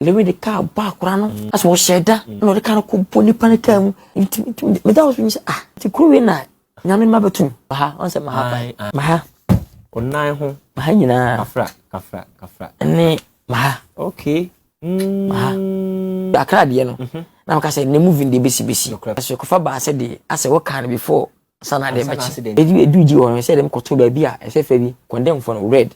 Lewi de kaa bɔ akora no asɛ ɔhyɛ da na ɔde kaa no kɔ bɔ nipa no kaa mu nti nti meda hɔ so sɛ ah nti kuro wei na nyame ma bɛtum maha ɔn sɛ maha pa maha ɔnan ho maha nyinaa kafra kafra kafra ne maha okay maha akra deɛ no na maka sɛ ne moving deɛ bɛsi bɛsi ɛso kɔfa baa sɛ deɛ asɛ wɔkaa no before sana deɛ bɛkyi ɛdu ɛdu gyi wɔ no sɛ dɛm kɔto baabi a ɛsɛ fɛ bi condemn for no red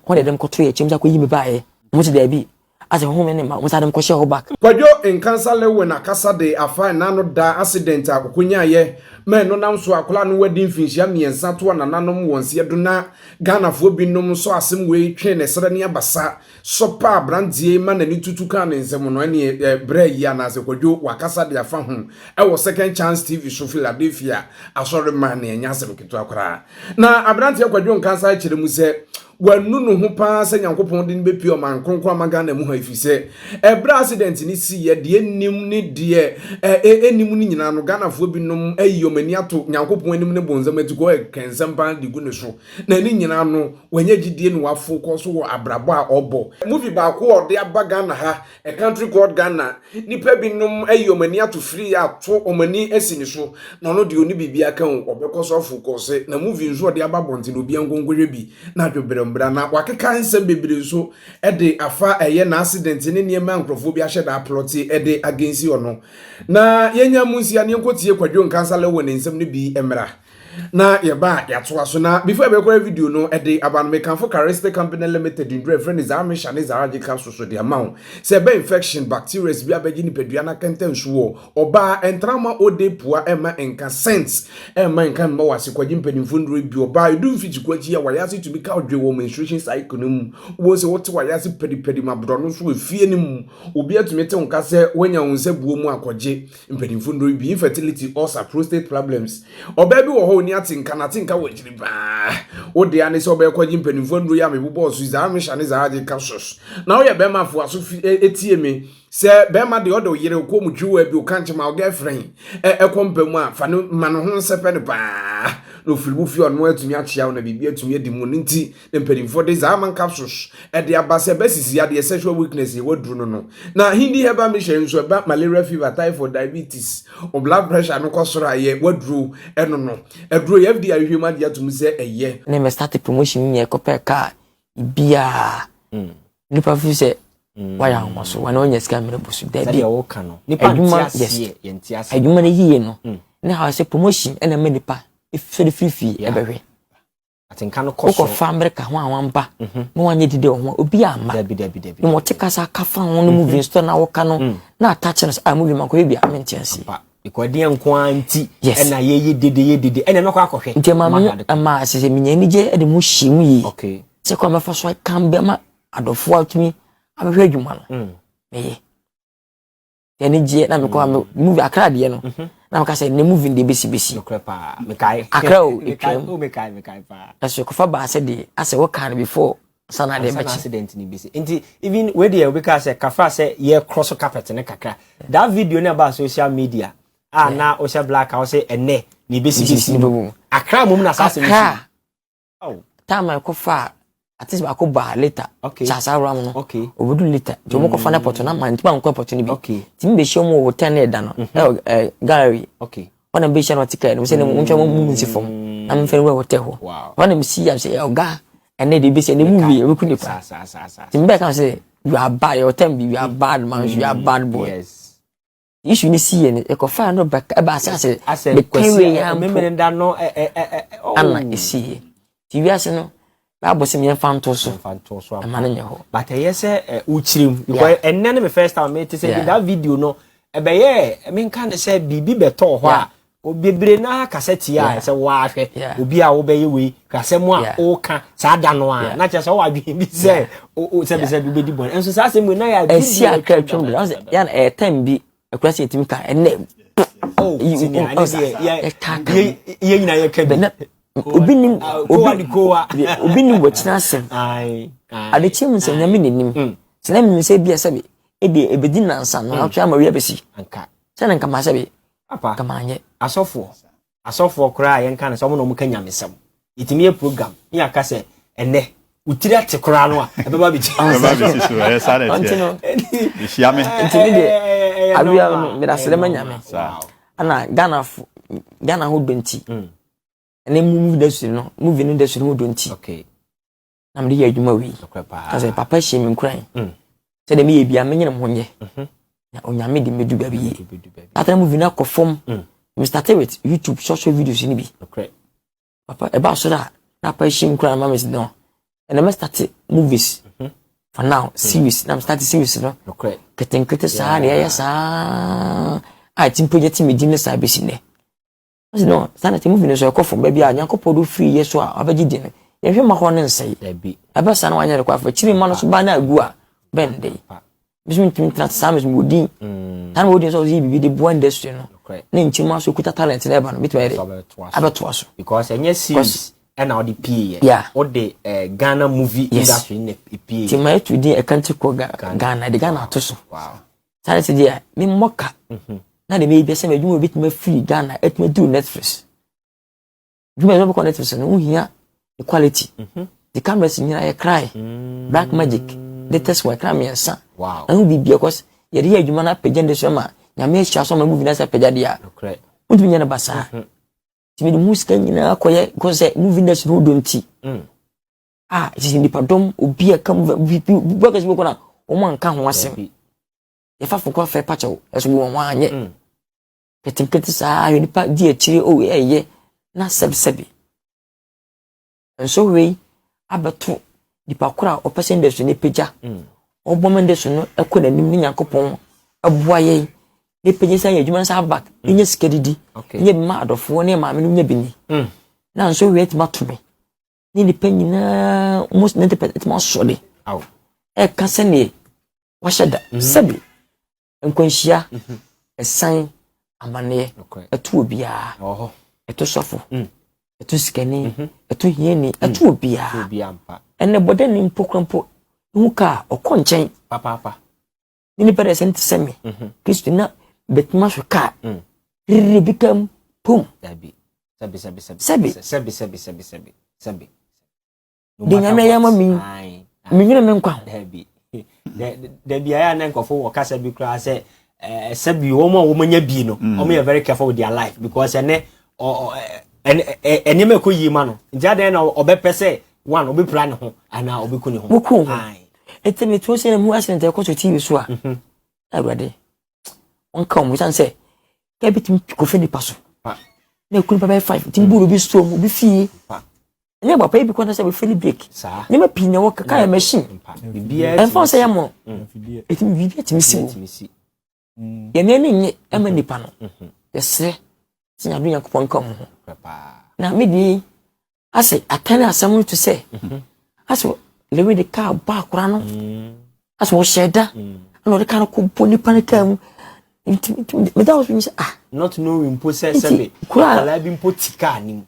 hɔ de dɛm kɔto yɛ kyɛm sɛ akɔyi me baeɛ mo sɛ daabi asɛ home ne ma mo sa dɛm kɔhyɛ hɔ back. Kwadwo Nkansah Lewin akasa de afa nna no da accident a ɔkɔnyaeɛ ma ɛno nam so akwadaa no wadi mfinhyia mmiɛnsa toa nananom wɔn nseɛ do na Ghanafoɔ binom sɔ asɛm wei twe ne serɛ ne abasa sɔ pa abranteɛ yi ma n'ani tutu kaa ne nsam no ɛneɛ berɛ yi anaasɛ Kwadwo wakasa de afa ho ɛwɔ Second Chance TV so Philadelphia asɔre ma ne ɛnyɛ asɛm ketewa koraa na abranteɛ Kwadwo Nkansah kyerɛ mu sɛ Wanu ne ho paa sɛ Nyankopɔn de no bɛpue ɔman kronkron ama Ghana mu ha efisɛ ɛberɛ a accident no siiɛ, deɛ ɛnnim ne deɛ ɛnnim no nyinaa no Ghanafoɔ binom ayi wɔn ani ato Nyankopɔn anim ne bonsam atikɔ ɛka nsɛm paa de gu ne so na ne nyinaa no wanya gyidie na wafo kɔ so wɔ abrabɔ a ɔbɔ. Movie baako a ɔde aba Ghana ha A Country Called Ghana, Nnipa binom ayi wɔn ani ato firi ato wɔn ani asi ne so, na ɔno deɛ ɔnni biribiara ka o, ɔbɛkɔ so afow kɔɔse, na movie nso a ɔde aba abɔnten no obiara nkɔ nkɔhwɛ bi, na adwobrɛ mbra, na wakeka nsɛm bebree nso de afa ɛyɛ n'accident ne nneɛma a nkurɔfoɔ bi ahyɛ da aplɔte de against ɔno. Na yɛnya mu nsia na yɛnkɔtie Kwadwo Nkansah Lewin nsɛm no bi mmra. Na yɛba a yɛatoa so. Na before yɛbɛkɔ video no de aba no, mekamfo Charistic Company Limited nnuro a yɛfrɛ no Zarmisha ne Zaragye capsules so de ama wo. Sɛ ɛbɛ infection, bacterias bi abɛgye nipadua no akɛntɛnso wɔ ɔbaa, ɛntra mma ode pua, ɛmma nka scents, ɛmma nka mma wɔ ase kwagye mpanimfoɔ nnuro bi. Ɔbaa, ɛdu mfikyikɔ akyi a wayɛ tumi ka ɔdwe wɔ menstruation cycle no mu. Wobɛhu sɛ wote wayɛ ase pɛdipɛdi ma borɔno so wɔ fie no mu. Obi atumi te wo nka sɛ woanya wo nsa buo mu akɔgye Mpanyimfo nnuro bi, infertility, ulcer, prostate problems. Ɔbaa bi wɔ hɔ ɔni atenka na atenka wɔ akyiri paa. Wo dea ne sɛ ɔbɛkɔgye mpanyimfo nnuro yi a mebobɔɔ so yi, Zaa Misha ne Zaa Agye capsules. Na woyɛ bɛrima foa so fi tie me. Sɛ bɛrima deɛ ɔde ɔyere ɔkɔ mu twiwa bi ɔka nkyɛn ma wo girlfriend ɛkɔ mpa mu a fa no ma ne ho nsɛpɛ no paa na ofiri wo fie ɔno atumi akyea wo na biribi atumi adi mu no nti Na mpanimfoɔ de Zaaman capsules de aba sɛ ɛbɛsisi yadeɛ sexual weakness yɛ waduru no no. Na Hindi herbal mixture nso ɛba malaria fever, typhoid, diabetes, o blood pressure no kɔ soro a yɛ waduro ɛno no. Aduro yi FDA ahwehwɛ mu agye atum sɛ ɛyɛ. Ne mɛ start promotion nyɛ kɔpɛ car biaa nipa fi sɛ wayɛ ahomaso wane wanya sika mmerɛ bu so dabi adwuma yes adwuma no yie no ne ha sɛ promotion ɛna ma nipa sɔre firifiri ɛbɛhwɛ Atenka no kɔ soro. Wokɔfa Amerika ho a wamba mhm. na wanyɛ dede wɔ ho obi amma. Na wɔte kasa aka fa ho no movie mhm. nso na wɔka no mm. na atakyɛ no sɛ ah movie mankɔhwɛ bi a mente ase. Because ɛdeɛ nko ara nti ɛna yɛyɛ dede yɛ dede ɛna ɛmɛkɔ akɔhwɛ. Nti ɛma me ɛma sɛ sɛ menya anigye de mu hyɛ mu yie. Sɛ kwan bɛfa so aka bɛma adɔfoɔ atumi abɛhwɛ adwuma no mm. meyɛ. Anigyeɛ na mekɔ mm. movie akra deɛ no mhm. na meka sɛ ne movie deɛ bɛsi bɛsi akra o ɛtwam ɛso kɔfa baa sɛ deɛ asɛ wɔka no before sana deɛ bɛkyi accident ni bɛsi nti even wei deɛ obi ka sɛ kafra sɛ yɛ cross carpet ne kakra that video ne about social media a na wohyɛ black a wosɛ ɛnɛ ne bɛsi bɛsi no akra mom na saa asɛm si time a ɛkɔfa artist baako baa later okay. Charles Awuram no okay. obedu later nti wɔn kɔfa no airport na ma ntoma nkɔ airport no bi okay. nti mi bɛhyia mu wɔ hotel no ɛda no mhm. ɛwɔ ɛɛ gallery okay. wɔn na bɛhyia no ɔte kaa no sɛ ne mu ntwa mu mu nsi fam na mi nfɛn wɔ hotel hɔ wɔn na mi si yam sɛ ɔga ɛnɛ de ebesi ɛnɛ mu wie ebi ku nipa nti mi bɛɛ kan sɛ you are bad ɛwɔ time bi you are bad man you are bad boy. Yes issue ni si yɛ no ɛkɔfaa no ba ɛba ase ase meka wei ya mpo ana ɛsi yɛ ti wiase no baabɔ sɛ meyɛmfa nto so ɛma no nyɛ hɔ but ɛyɛ sɛ wokyerɛ mu because ɛnnɛ ne me first time mete sɛ that video no ɛbɛyɛ menka ne sɛ biribi bɛtɔɔ hɔ a bebree naa kasa tia a sɛ wɔahwɛ obi a wobɛyɛ wei kasɛm a woka saa da no a na kyerɛ sɛ wowɔ adwene bi sɛ sɛbisɛbi wobɛdi bɔne nso saa asɛm wei na yɛ ɛsi akra twam de ɔsɛ yɛn ɛyɛ time bi akura sɛ yɛtumi ka ɛnɛ yɛ nyina yɛka bi obi nim obi obi nim wɔkyena asɛm adekyɛ mu sɛ nyame n'anim sɛ na menim sɛ bia sɛbe ebi ebedi nansa no atwe ama wia bɛsi sɛ na nka ma sɛbe Papa, nka manyɛ. Asɔfoɔ, asɔfoɔ koraa a yɛnka no sɛ wɔn na wɔka nyamesɛm. Yɛtumi yɛ program ne yɛaka sɛ ɛnɛ Wo tiri ate koraa no a, ɛbɛba bɛgye. Ɛbɛba bɛsi so, ɛyɛ saa na ɛteɛ. Ɛhyia me. Nti ne deɛ, awia no, meda ase dɛ ma Nyame. Ana Ghana fo, Ghana ho dɔ nti. Ɛne movie industry no, movie no industry no ho dɔ nti. Na mede yɛ adwuma wei. Kasɛ papa hyɛ me nkuran. Sɛ deɛ meyɛ bia menyere me ho nyɛ. Na Onyame de medu baabi yie. Atena movie no akɔ fam. Me started with YouTube short short videos no bi. Papa ɛba soro a na papa hyɛ nkuran ma me sɛ no. Ɛna me start movies. For now series na me start series no. Ketenkete saa na yɛyɛ saa. A ti mpo gye ti me di ne saa bɛsi nnɛ. Ɔsi no saa na ti movie no so ɛkɔ fam baabi a Nyankopɔn do firi yɛ so a wabɛgye di no. Yɛhwɛ ma hɔ no nsɛe. Ɛbɛ saa na wanyɛ no kɔ afɔ akyiri ma no so ba na agu a bɛn de. Bisu ntumi tena saa mi wɔ din. Saa na wɔ din sɛ ɔsi biribi de boa industry no. Ne nkyɛn mu aso kuta talent na ɛba no bitumi ayɛ de abɛtoa so. Because ɛnyɛ series ɛna ɔde pie yɛ. Ɔde Ghana movie industry na pie. Ti ma etu din ɛka nti kɔ Ghana de Ghana ato so. Saa na ti deɛ mi mmɔ ka. Na de mi ebi sɛ adwuma bi tumi afiri Ghana ɛtumi duru Netflix. Adwuma yɛ bɛkɔ Netflix no wohia the quality. The cameras nyinaa yɛ cry. Black Magic latest one kra mmiɛnsa. Ɛho biribi ɛkɔ yɛde yɛ adwuma no apagya ne so ma Nyame ahyira so ma movie no sɛ apagya deɛ a. Wontumi nyɛ no basaa. Nti mede mu sika nyinaa kɔyɛ kɔ sɛ movie industry no dɔ nti. A ɛsɛ nipadɔm obi a ka movie bi bi akɛse bi kɔ na wɔn anka ho asɛm. Yɛfa fo kɔ fɛ pakyɛw ɛso wɔn wɔn anyɛ. Ketenkete saa ahwɛ nipa di akyire o ɛyɛ na sɛbisɛbi. Nso wei abɛto nipa koro a ɔpɛ sɛ industry no pagya. Ɔbɔ ma industry no ɛkɔ n'anim ne Nyankopɔn ɛboa yɛn. Ne pagya sɛ yɛ adwuma nsa aba nyɛ sika didi. Nyɛ bi ma adɔfoɔ ne maame no nyɛ bi ni. Na nso wei atumi ato me. Ne nipa nyinaa almost 90% atumi asɔre. Ɛka sɛneɛ wahyɛ da. Sɛbi nkwanhyia ɛsan amanneɛ ɛto obiara. Ɛto sɔfo. Ɛto sikani. Ɛto hiani. Ɛto obiara. Ɛnɛ bɔdɛ ne mpo kora mpo hu kaa ɔkɔ nkyɛn. Ne nipa dɛ sɛ nte sɛ me. Kristo na bɛtumi ahwɛ kaa. Rere bi kam pom. Sɛbi. Sɛbi. De Nyame ayɛ ama mi. Menwene me nkwa ho. Dabi ayɛ a na nkɔfo wɔ kasa bi koraa sɛ sɛbi wɔn a wɔn anya bi no wɔn yɛ very careful with their life because ɛnɛ nneɛma ɛkɔ yie ma no nti adan na ɔbɛpɛ sɛ one ɔbɛpira ne ho anaa ɔbɛku ne ho. Woku ho. Eti mi tuo sɛ mu accident ɛkɔ so TV so a. Awurade wɔn ka wɔn san sɛ kɛ bi tumi kɔfɛ nipa so. Na eku nipa bɛyɛ 5 nti bu obi so mu obi fie. Ɛnyɛ papa yi bi kɔn sɛ wɔfɛ ni break. Nneɛma pii na ɛwɔ kaka yɛ machine. Ɛnfa sɛ yɛ mo. Etumi biribi etumi si wɔ. Yɛn ani nye ɛma nipa no. Yɛsrɛ sɛ nyado Nyankopɔn nka wɔn ho. Na me deɛ asɛ atɛn asɛm no to sɛ asɛ lewe de kaa bɔ akora no. Asɛ wɔhyɛ da. Ɛna ɔde kaa no kɔ bɔ nipa no kaa mu. Nti meda hɔ so sɛ ah. Not knowing mpo sɛ sɛbi akwadaa bi mpo ti kaa ne mu.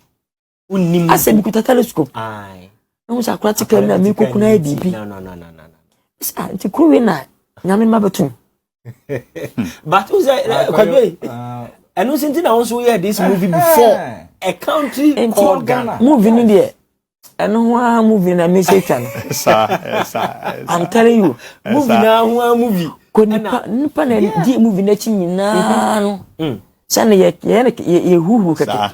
Wonnim. Asɛ mi kuta telescope. Ɛhu sɛ akora ti kaa mu na mi koko na yɛ biribi. Ah nti kuro wei na Nyame ma bɛtum. But who say Kwadwo yi? Ɛno nso nti na wɔn nso yɛ this movie before a country called Ghana. Movie no deɛ ɛno ho ara movie na mi se twa no. I'm telling you. Movie na ho ara movie. Ko nipa nipa na di movie n'akyi nyinaa no. Sani yɛ yɛ yɛ huhu kɛkɛ.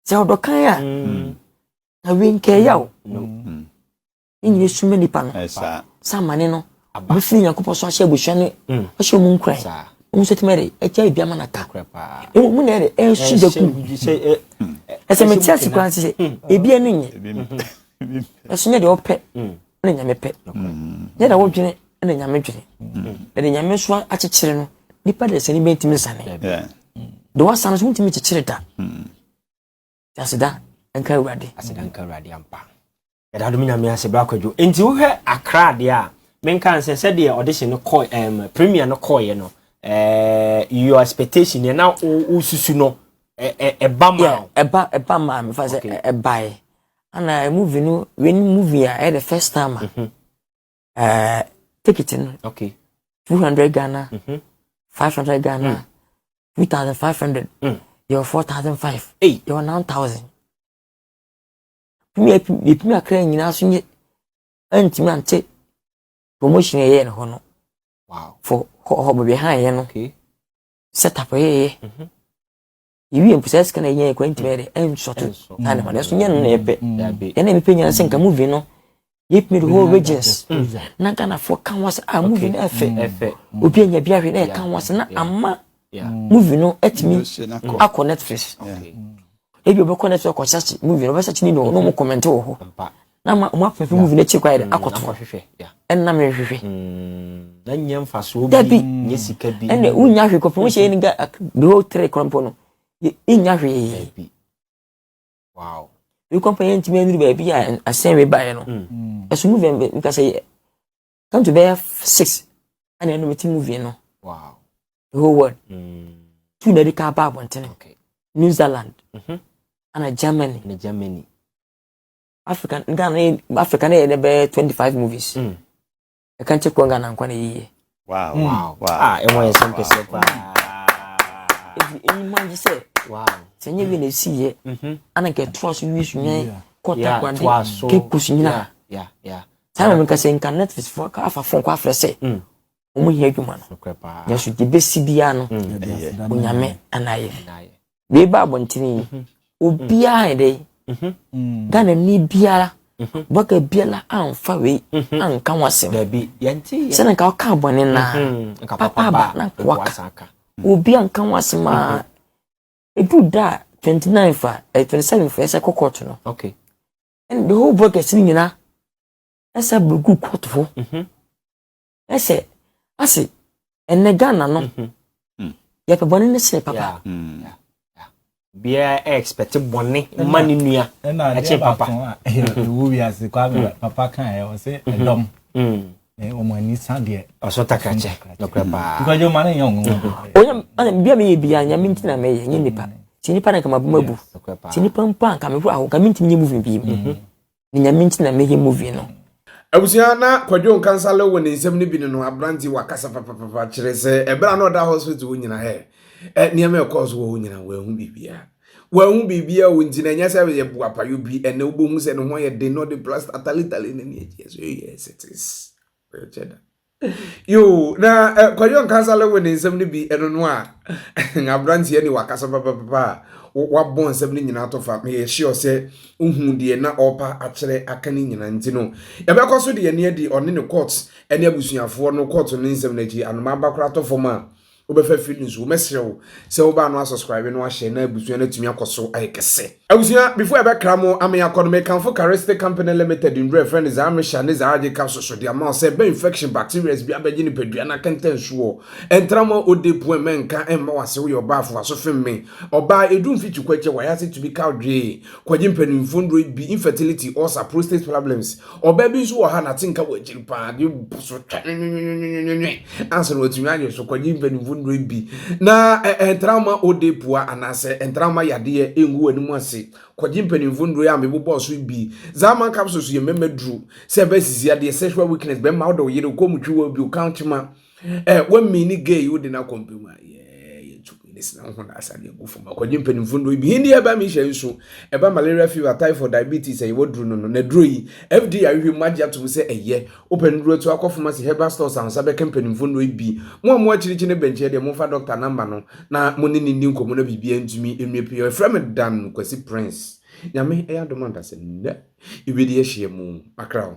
Sɛ ɔdɔ kan a. Na wi nkɛyɛ o. Ne nyina suma nipa no. Sɛ amane no. Bɛfiri Nyankopɔn so ahyɛ abusua no ahyɛ mu nkuran. Wɔn nso tumi de ɛgya ebi ama n'aka. Ewu mu na yɛ de ɛsu gya kum. Ɛsɛ mɛ ti ase koraa sɛ ebi ɛni nye. Ɛso nyɛ deɛ ɔpɛ ɛna Nyame pɛ. Nyɛ deɛ ɔdwene ɛna Nyame dwene. Ɛde Nyame nso akyekyere no nipa de sɛ ne bɛn tumi nsane. De wasan so ntumi kyekyere da. Aseda nka Awurade. Aseda nka Awurade ampa. Yɛda adom Nyame ase bra Kwadwo. Nti wohwɛ Accra deɛ a menka nsɛ sɛdeɛ audition no kɔ premiere no kɔɔyɛ no your expectation yɛ na wosusu no ɛba ma wo. Ɛba ɛba ma me fa sɛ ɛbae. Ana movie no wei movie a ɛyɛ the first time a ticket no. 200 Ghana, 500 Ghana, 2,500. Yɛwɔ 4,500. Yɛwɔ 9,000. Pimi yɛpimi akra nyinaa so nye antumi ante promotion yɛyɛ no hɔ no. For hɔ hɔ baabi han yɛ no. Set up yɛyɛ. Yɛwie mpo saa sika na yɛnya yɛ kora ntumi yɛ dɛ ɛnsɔto saa ne ma no ɛso nyɛ no na yɛpɛ. Yɛn na yɛpɛ nyinaa sɛ nka movie no yɛpimi the whole regions na Ghanafoɔ ka ho asɛ ah movie no ɛfɛ obi anya bi ahwɛ na yɛka ho asɛ na ama movie no atumi akɔ Netflix. Ebi obɛkɔ Netflix akɔ search movie no ɔbɛsearch ne na ɔmo comment wɔ hɔ na ama ɔmo apɛpɛ movie no akyi kɔ ayɛ dɛ akɔto ɛnna mehwehwɛ. Na nyɛ mfasoɔ bi nyɛ sika bi. Ɛnna wonya hwee kɔpem wohyɛ yɛ ga the whole three kɔmpo no yɛnya hwee. Wow. Bi kɔmpo yɛntumi anuru baabi a asɛn wei baeɛ no. Ɛso movie nka sɛ come to bɛyɛ 6 ɛna ɛno mete movie no. Wow. The whole world. Two na ɛde ka aba abɔntene. New Zealand. Ɛna Germany. Na Germany. Africa Ghana Africa na yɛ bɛyɛ 25 movies. Ɛka nkyɛ kɔ Ghana nkwa na yiyie. Wow. Wow. Wow. Ah, ɛwɔ yɛ nsɛm kɛseɛ paa. Ebi enyim agye sɛ. Wow. Sɛ nyɛ bi na esi yɛ. Ana nka ɛtoa so wie so nyɛ kɔta kwade toa so. Cape Coast nyinaa. Yeah. Saa na meka sɛ nka Netflix fo afa phone kɔ afrɛ sɛ. Wɔn hia adwuma no. Nokorɛ paa. Nanso deɛ bɛsi biara no. Onyame anayɛ. Wei ba abɔntene yi. Obiara yɛ dɛ. Ghana ni biara. Bɔka biara amfa wei anka ho asɛm. Dabi, yɛnte yɛ. Sɛ nka ɔka abɔne naa. Papa aba na nka waka. Obi anka ho asɛm a. Edu da 29 fa, 27 fa ɛsɛ kɔ court no. Okay. And the whole broadcast ni nyinaa ɛsɛ abegu court hɔ. Ɛsɛ ase ɛnɛ Ghana no. Yɛpɛ bɔne ne sene papa. Biara expect bɔne ma ne nua. Ɛna adeɛ baako a ɛwɔ wiase Kwame papa kan yɛ ɔsɛ ɛdɔm. Wɔn ani sa deɛ. Ɔso takrakyɛ nokorɛ paa. Nkɔjɔ ma ne nyɛ ɔnwonwa. Onye ɛna bia meyɛ bia nyame nti na meyɛ nye nipa. Sɛ nipa na nka mabɔ mabu. Sɛ nipa mpo a nka mehoro aho nka mentumi nyɛ movie bi mu. Ne nyame nti na meyɛ movie no. Abusua na Kwadwo Nkansah wɔ ne nsɛm no bi no no aberante wakasa papapapa kyerɛ sɛ ɛberɛ a na ɔda hospital hɔ nyina ɛ nneɛma ɛkɔɔ so wɔ hɔ nyina wɔahu biribiara. Wɔahu biribiara wɔ nti na ɛnyɛ sɛ yɛ boapayɔ bi ɛnɛ wobɛhu sɛ ne ho ayɛ den na ɔde plaster ataletale n'ani akyi so yes it is. Ɛkyɛ da. Yo na Kwadwo Nkansah wɔ ne nsɛm no bi ɛno no a aberanteɛ ne wakasa papapapa a wabɔ nsɛm no nyinaa to fa. Meyɛ sure sɛ wohu deɛ na ɔpa akyerɛ aka no nyinaa nti no yɛbɛkɔ so deɛ ne adi ɔne ne court ne abusuafoɔ no court no nsɛm no akyi anoma aba koraa tɔ fam a wobɛfa firi no so mɛsrɛ wo sɛ wobaa no asubscribe no ahyɛ na abusua no atumi akɔ so ayɛ kɛse. Abusua before yɛbɛkra mo ame akɔ no mekamfo Charistic Company Limited ndura ɛfrɛ no Zaa Mesha ne Zaa Agye capsule so de ama wo sɛ ɛbɛ infection bacteria bi abɛgye nipadua no akɛntɛnsoɔ ɛntrama ode poe mɛnka ɛmma wase woyɛ ɔbaa afoa so fem me ɔbaa ɛdu mfikyi kwakyɛ wayɛ ase tumi ka dwee kwagye mpanimfoɔ nduro bi infertility ulcer prostate problems ɔbaa bi nso wɔ ha nate nka wɔ akyiri paa de bɔ so twa nwenwenwenwenwe ansa na watumi ayɛ so kwagye mpanimfoɔ nduro bi na ɛntrama ode poa anaasɛ ɛntrama yadeɛ ɛngu w'anim ase kwagye mpanimfoɔ nduro a mebobɔ so bi Zaaman capsules yɛ mɛmɛ duro sɛ ɛbɛsisi adeɛ sexual weakness bɛma wode wo yere kɔ mu twi wɔ bi wo ka nkyema wɔmmi ne gay wode no akɔmpɛ mu a yɛtumi ne sena ho na asane agu fam akɔgye mpanimfoɔ nduro bi hindi ɛba mehyɛ nso ɛba malaria fever typhoid diabetes ɛyɛ waduro no no na duro yi FDA ahwehwɛ mu agye atom sɛ ɛyɛ wopɛ nduro to akɔ pharmacy herbal stores ansa bɛka mpanimfoɔ nduro bi mo a mo akyirikyiri ne bɛnkyɛn deɛ momfa doctor number no na mo ne ne ni nkɔmmɔ na biribiara ntumi nnue pii ɛfrɛ me Dan Kwasi Prince Nyame ɛyɛ adom adasɛ nnɛ ibɛdi ahyia mu akra wo.